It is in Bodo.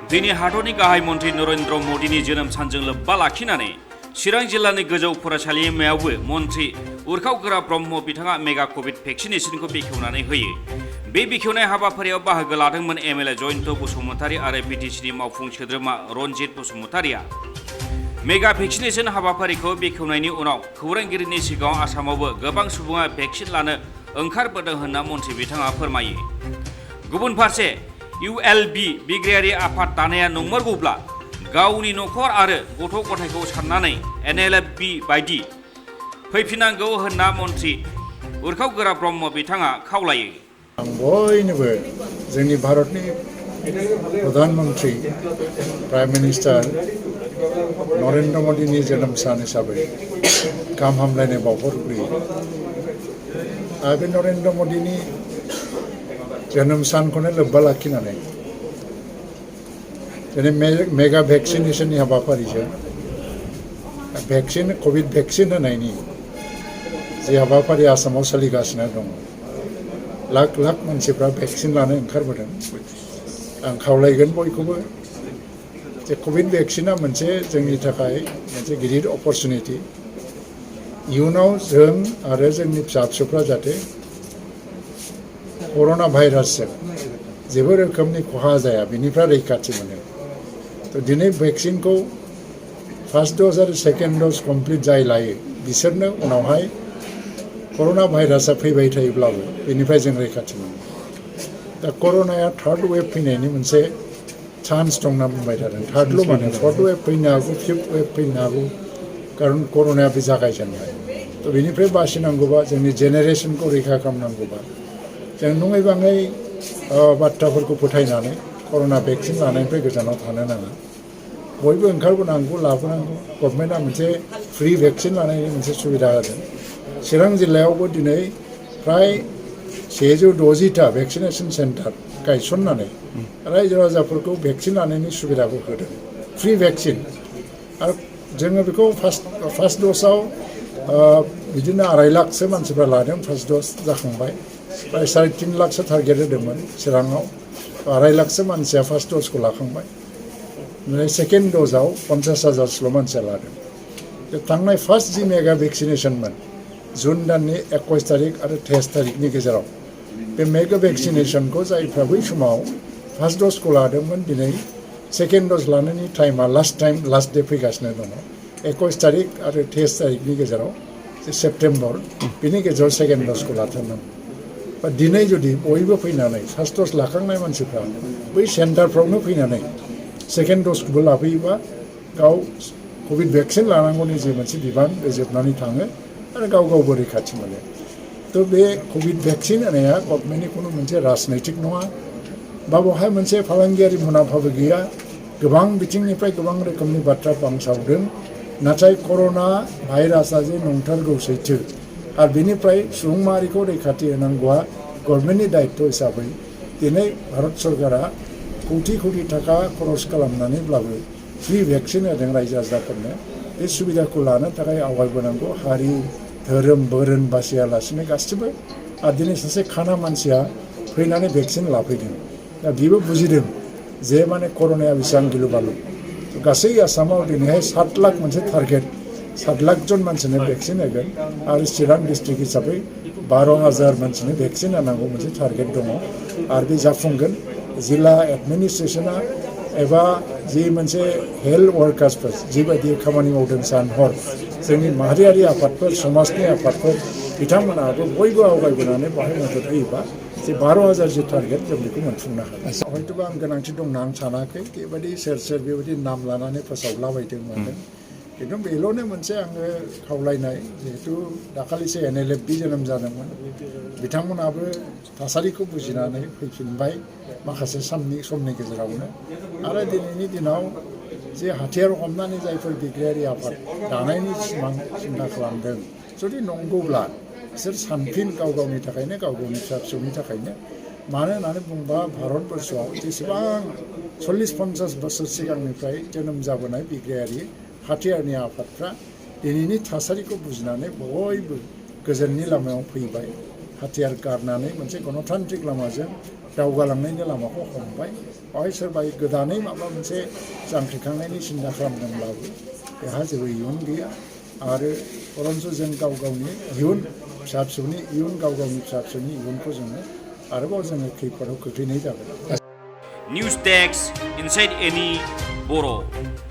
दिनै हादरनि गाहाय मन्थ्रि नरेन्द्र मदिनि जोनोम सानजों लोब्बा लाखिनानै चिरां जिल्लानि गोजौ फरायसालिमायावबो मन्थ्रि उरखाव गोरा ब्रह्म बिथाङा मेगा कभिड भेक्सिनेसनखौ बेखेवनानै होयो। बे बेखेवनाय हाबाफारियाव बाहागो लादोंमोन एमएलए जयन्त बसुमतारी आरो बिटिसिनि मावफुं सोद्रोमा रनजित बसुमतारीया। मेगा भेक्सिनेसन हाबाफारिखौ बेखेवनायनि उनाव खौरांगिरिनि सिगाङाव आसामावबो गोबां सुबुङा भेक्सिन लानो ओंखारबोदों होनना मन्थ्रि बिथाङा फोरमायो। गुबुन फारसे ULB बिग्रायारि आफाद दानाया नंमारगौब्ला गावनि नखर आरो गथ' गथायखौ साननानै NLFB बायदि फैफिननांगौ होनना मन्थ्रि उरखाव गोरा ब्रह्म बिथाङा खावलायो। आं बयनोबो जोंनि भारतनि प्रधान मन्त्रि प्राइम मिनिस्टार नरेन्द्र मदिनि जोनोम सान हिसाबै गाहाम हामलायनाय बावहरग्रोयो। आरो बे नरेन्द्र मदिनि जोनोम सानखौनो लोब्बा लाखिनानै दिनै मेगा भेक्सिनेसननि हाबाफारिजों कभिड भेक्सिन होनायनि जे हाबाफारि आसामाव सोलिगासिनो दङ। लाख लाख मानसिफ्रा भेक्सिन लानो ओंखारबोदों। आं खावलायगोन बयखौबो जे कभिड भेक्सिना मोनसे जोंनि थाखाय मोनसे गिदिर अपरचुनिटि। इयुनाव जों आरो जोंनि फिसा फिसौफ्रा जाहाथे कर'ना भाइरासजों जेबो रोखोमनि खहा जाया बेनिफ्राय रैखाथि मोनो। तो दिनै भेक्सिनखौ फार्स्ट द'ज आरो सेकेन्ड द'ज कमप्लिट जाय लायो बिसोरनो उनावहाय कर'ना भाइरासआ फैबाय थायोब्लाबो बेनिफ्राय जों रैखाथि मोनो। दा कर'नाया थार्ड वेभ फैनायनि मोनसे चान्स दं होनना बुंबाय थादों। थार्डल' माने फर्थ वेभ फैनो हागौ, फिफ्थ वेभ फैनो हागौ, खारन कर'नाया बे जागायजेनबाय। तो बेनिफ्राय बासिनांगौबा जोंनि जेनेरेसनखौ रैखा खालामनांगौबा जों नङै बाङै बाथ्राफोरखौ फोथायनानै कर'ना भेक्सिन लानायनिफ्राय गोजानाव थानो नाङा। बयबो ओंखारबोनांगौ, लाबोनांगौ। गभर्नमेन्टआ मोनसे फ्रि भेक्सिन लानायनि मोनसे सुबिदा होदों। चिरां जिल्लायावबो दिनै फ्राय 160टा भेक्सिनेसन सेन्टार गायसननानै रायजो राजाफोरखौ भेक्सिन लानायनि सुबिदाखौ होदों। Free vaccine. आरो जोङो बेखौ फार्स्ट द'जआव बिदिनो 2.5 लाखसो मानसिफ्रा लादों। फार्स्ट द'ज जाखांबाय। प्राय 3.5 लाखसो टारगेट होदोंमोन चिराङाव। 2.5 लाखसो मानसिया फार्स्ट द'जखौ लाखांबाय। ओमफ्राय सेकेन्ड द'जआव 50,000सोल' मानसिया लादों। थांनाय फार्स्ट जि मेगा भेक्सिनेसनमोन जुन दाननि 21 तारिख आरो 23 तारिखनि गेजेराव बे मेगा भेक्सिनेसनखौ जायफ्रा बै समाव फार्स्ट द'जखौ लादोंमोन दिनै सेकेन्ड द'ज लानायनि टाइमा लास्ट डे फैगासिनो दङ। 21 तारिख आरो 23 तारिखनि गेजेराव जे सेप्तेम्बर बिनि गेजेराव सेकेन्ड द'जखौ लाथारनांगौ। बा दिनै जुदि बयबो फैनानै फार्स्ट द'ज लाखांनाय मानसिफ्रा बै सेन्टारफ्रावनो फैनानै सेकेन्ड द'जखौबो लाफैयोबा गाव कभिड भेक्सिन लानांगौनि जे मोनसे बिबान बे जोबनानै थाङो आरो गाव गावबो रैखाथि मोनो। तो बे कभिड भेक्सिन होनाया गभर्नमेन्टनि खुनु मोनसे राजनैतिक नङा बा बेवहाय मोनसे फालांगियारि मुलाम्फाबो गैया। गोबां बिथिंनिफ्राय गोबां रोखोमनि बाथ्रा बांसावदों। नाथाय कर'ना भाइरासआ जे नंथारगौ सैथो आरो बेनिफ्राय सुबुं माहारिखौ रैखाथि होनांगौआ गभर्नमेन्टनि दायित्व हिसाबै दिनै भारत सरकारा कौटि कौटि थाखा खरस खालामनानैब्लाबो फ्रि भेक्सिन होदों रायजो राजाफोरनो। बे सुबिदाखौ लानो थाखाय आवगायबोनांगौ। हारि धोरोम बोरोन बासियालासिनो गासिबो। आरो दिनै सासे खाना मानसिया फैनानै भेक्सिन लाफैदों। दा बेबो बुजिदों जे माने कर'नाया बेसेबां गिलु बालु। गासै आसामाव दिनैहाय 7 लाख मोनसे टारगेट 7 लाख जन मानसिनो भेक्सिन होगोन आरो चिरां डिस्ट्रिक्ट हिसाबै 12,000 मानसिनो भेक्सिन होनांगौ मोनसे टारगेट दङ। आरो बे जाफुंगोन। जिल्ला एडमिनिस्ट्रेसना एबा जि मोनसे हेल्थ वार्कार्सफोर जिबायदि खामानि मावदों सान हर जोंनि माहारियारि आफादफोर समाजनि आफादफोर बिथांमोनाबो बयबो आवगायबोनानै बाहाय मदद होयोबा जे 12,000 जि टारगेट जों बेखौ मोनफुंनो हागोन। हयथ'बा आं गोनांथि दं होनना आं सानाखै। बेबायदि सोर बेबायदि नाम लानानै फोसावलाबायदों मादों। खिन्थु बेल'नो मोनसे आङो खावलायनाय जिहेथु दाखालिसो NLFB जोनोम जादोंमोन। बिथांमोनाबो थासारिखौ बुजिनानै फैफिनबाय माखासे समनि गेजेरावनो। आरो दिनैनि दिनाव जे हाथियार हमनानै जायफोर बिग्रायारि आफाद दानायनि सिमां सिन्था खालामदों जुदि नंगौब्ला बिसोर सानफिन गाव गावनि थाखायनो गाव गावनि फिसा फिसौनि थाखायनो। मानो होननानै बुङोबा भारतबर्षआव जेसेबां 40-50 बोसोर सिगांनिफ्राय जोनोम जाबोनाय बिग्रायारि हाथियारनि आफादफ्रा दिनैनि थासारिखौ बुजिनानै बयबो गोजोननि लामायाव फैबाय। हाथियार गारनानै मोनसे गणतान्त्रिक लामाजों दावगालांनायनि लामाखौ हमबाय बेवहाय सोरबा गोदानै माबा मोनसे जांख्रिखांनायनि सिन्था खालामदोंब्लाबो बेहा जेबो इयुन गैया आरो बरन्स जों गाव गावनि इयुन फिसा फिसौनि इयुन गाव गावनि फिसा फिसौनि इयुनखौ जोङो आरोबाव जोङो खैफोदाव खोख्लैनाय जागोन निउज डेस्क इनसाइड एनि बर'